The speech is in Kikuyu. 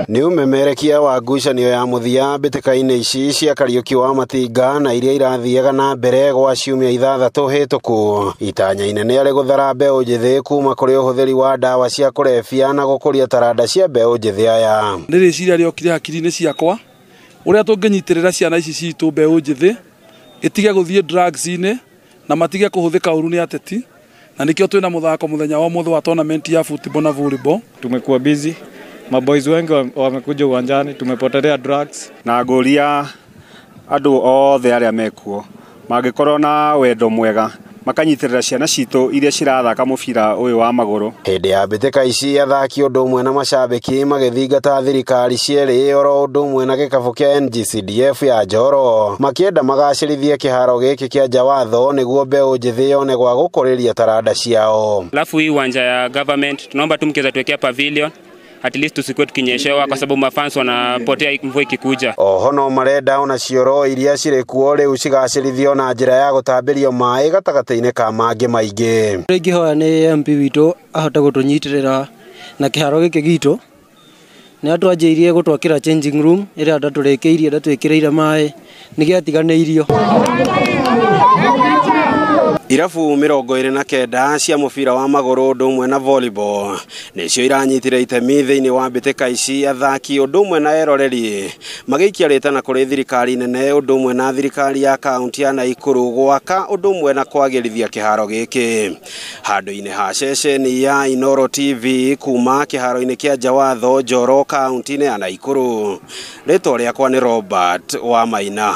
Nĩ ũmemerekia wa ngucanio ya mũthia mbĩtĩka-inĩ ici cia Kariũki wa Matinga na iria irathiaga na mbere gwa ciumia 6 hĩtũku. Itanya inene arĩ gũthara mbeũ njĩthĩ kuma kũrĩ ũhũthĩri wa ndawa cia kũrebia na gũkũria taranda cia mbeũ njĩthĩ aya. Nĩ rĩciria rĩokire hakiri-inĩ ciakwa ũrĩa tũngĩnyitĩrĩra ciana ici citũ mbeũ njĩthĩ ĩtige gũthiĩ drugs-inĩ na matige kũhũthĩka ũru nĩ ateti, na nĩkĩo twĩna mũthako mũthenya wa ũmũthĩ wa tournament ya football na volleyball. Tumekuwa busy, maboys wengi wamekuja uwanjani, tumepotelea drugs. Na ngũria andũ othe arĩa mekuo mangĩkorwo na wendo mwega makanyitĩrĩra ciana citũ iria cirathaka mũbira ũyũ wa magũrũ. Hĩndĩ ya mbĩtĩka ici athaki ũndũ ũmwe na macambĩki magĩthingata thirikari cierĩ oro ũndũ ũmwe na gĩkabũ kĩa NGCDF ya Njoro makĩenda magacĩrithie kĩharo gĩkĩ kĩa Njawatho nĩguo mbeũ njĩthĩ yone gwa gũkũrĩria taranda ciao. Alafu hii uwanja ya government tunaomba tu mkiweza tuwekea pavilion at least tusikuwe tukinyeshewa kwa sababu mafans wanapotea mvua ikikuja. Oho no marenda ona cioro iria cirĩ kuo rĩu cigacĩrithio na njĩra ya gũtambĩrio maĩ gatagatĩ-inĩ ka mangĩ maingĩ. Ingĩhoya nĩ MP witũ ahote gũtũnyitĩrĩra na kĩharo gĩkĩ gitũ. Nĩ atwanjĩirie gũtwakĩra changing room ĩrĩa ndatũrĩkĩirie ndatwĩkĩrĩire maĩ nĩgĩatiganĩirio. Irabu 29 cia mũbira wa magũrũ ũndũ ũmwe na volleyball nĩcio iranyitire itemi thĩinĩ wa mbĩtĩka ici, athaki ũndũ ũmwe na eroreri magĩikia rĩtana kũrĩ thirikari nene ũndũ ũmwe na thirikari ya kaunti ya Naikuru gwaka ũndũ ũmwe na kwagĩrithia kĩharo gĩkĩ. Handũ-inĩ ha ceceni ya Inooro TV kuma kĩharo-inĩ kĩa Njawatho, Njoro, kaunti-inĩ ya Naikuru. Rĩtwa rĩakwa nĩ Robert Wamaina.